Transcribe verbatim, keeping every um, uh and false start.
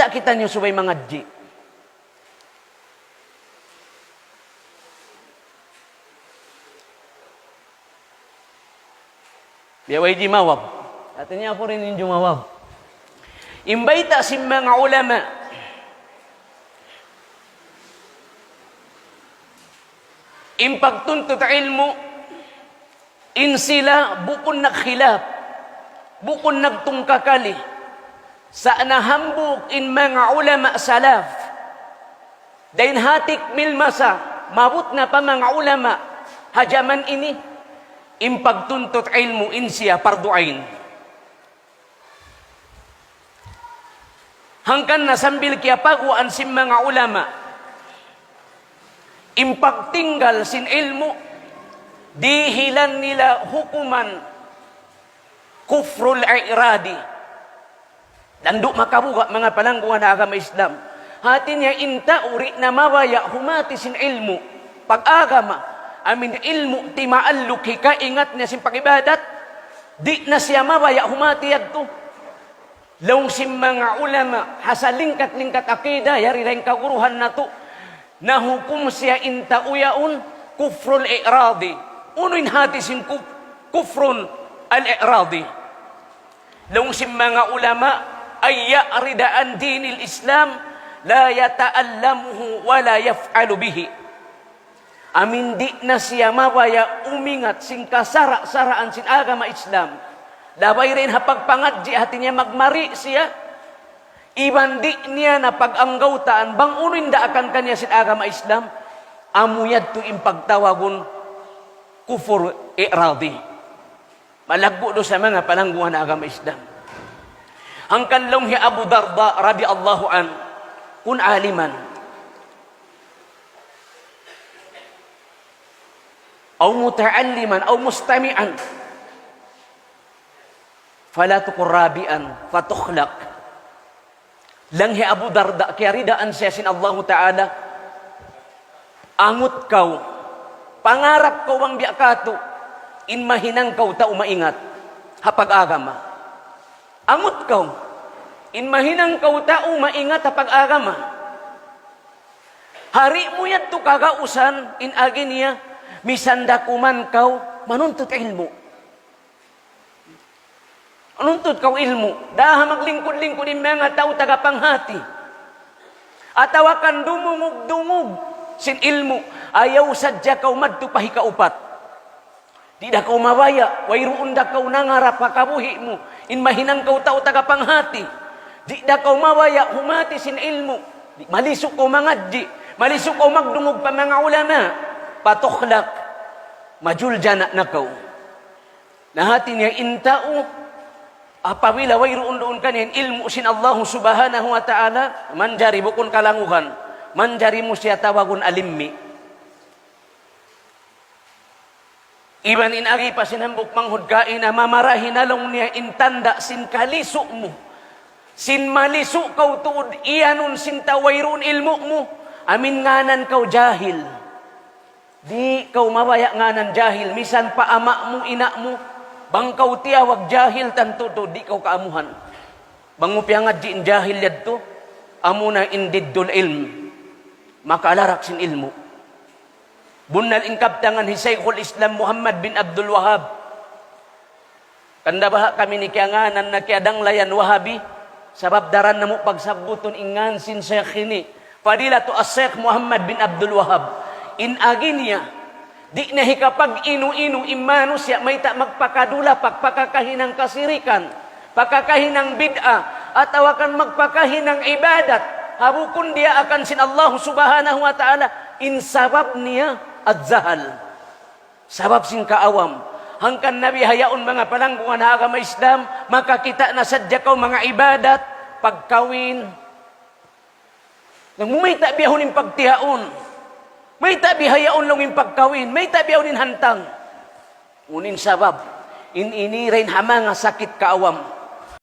Kita' niyu subay mangadji'. Biya' way jimawab. Hati niya aku rin in jumawab. In bayta' sin manga ulama, in pagtuntut ilmu', in sila bukun nagkhilaf, bukun nagtungkakali. Sa' na hambuuk in manga ulama salaf, dayn ha tikmil masa, maabut na pa manga ulama ha jaman ini, in pagtuntut ilmu' in siya pardu ain. Hangkan na sambil kiyapaguwaan sin manga ulama, in pagtinggal sin ilmu', dihilan nila hukuman kufrul i'radi. Landu' makabuga' manga palangguan ha agama Islam. Hati niya in tau di' na mabaya' humati sin ilmu' pag-agama, amin ilmu' timaalluk hikaingat niya sin pag-ibadat, di' na siya mabaya' humati yadtu. Laung sin manga ulama, ha salingkat-lingkat akida, yari dayn kaguruhan natu', nahukum siya in tau yaun kufrul i'radi. Unu in hati sin kuf-, kufrun al-i'radi? Laung sin manga ulama, أن يعرض عن دين الإسلام لا يتعلمه ولا يفعل به. Amin di' na siya mabaya' umingat sin kasara'-saraan sin agama Islam. Labay dayn ha pagpangadji', hati niya magmari siya. Iban di' niya na pag-anggawtaan bang unu in daakan kaniya sin agama Islam. Amu yadtu in pagtawagun kufur i'radi. Malaggu' dusa manga palangguan ha agama Islam. Hangkan laung hi Abu Darda radiyallahu anhu, كن عالما أو متعلما أو مستمعا فلا تكن رابئا فتخلق. Laung hi Abu Darda, kiyaridaan siya sin Allahu Ta'ala, angut kaw, pangarap kaw bang biya' katu', in mahinang kaw tau maingat ha pag-agama. Angut kaw, in mahinang kaw tau maingat ha pag-agama. Di' mu yadtu kagausan, in agi niya, misan da kuman kaw manuntut ilmu'. Nuntut kaw ilmu', da ha maglingkud-lingkud in manga tau tagapanghati. Atawa kan dumungug-dungug sin ilmu', ayaw sadja kaw madtu pa hikaupat. Di' da kaw mabaya', wayruun da kaw nangarap ha kabuhi' mu, in mahinang kaw tau tagapanghati. Di' da kaw mabaya' humati sin ilmu'. Di', malisu' kaw mangadji', malisu' kaw magdungug pa manga ulama. Patukhlak, majuljana' na kaw. Na hati niya in tau, apabila wayruun duun kaniya in ilmu' sin Allahu Subhanahu wa Ta'ala, manjari bukun kalanguhan, manjari mu siya tawagun alimmi. Iban in agi pa sin hambuuk manghud kaina, mamarahi na laung niya in tanda' sin kalisu' mu. Sin malisu' kaw tuud iyanun sin tau wayruun ilmu' mu, amin ngānan kaw jahil. Di' kaw mabaya' ngānan jahil, misan pa ama' mu, ina' mu, bang kaw tiyawag jahil, tantu tuud di' kaw kaamuhan. Bang mu piyangadji' in jahil yadtu, amuna in diddul ilm, makalarak sin ilmu'. Bunnal in kabtangan hi Shaykhul Islam Muhammad bin Abdul Wahhab. Hangkan da baha' kami ini kiyangānan na kiyadanglayan Wahabi, sabab daran namu' pagsabbutun in ngān sin Shaykh ini, Fadilatu Shaykh Muhammad bin Abdul Wahhab. In agi niya, di' na hikapag-inu-inu in manusiya' mayta' magpakakahinang kasirikan, pakakahinang bid'a, atawa kan magpakahinang ibadat ha bukun diyaakan sin Allah Subhanahu wa Ta'ala, in sabab niya al-jahal. Sabab sin kaawam. Hangkan na bihaun manga palangguan ha agama Islam, makakita' na sadja kaw manga ibadat, pagkawin. Laung mu mayta' bihaun in pagtiyaun. Mayta' bihaun laung in pagkawin. Mayta' bihaun in hantang. Unu in sabab? In ini dayn ha manga sakit kaawam.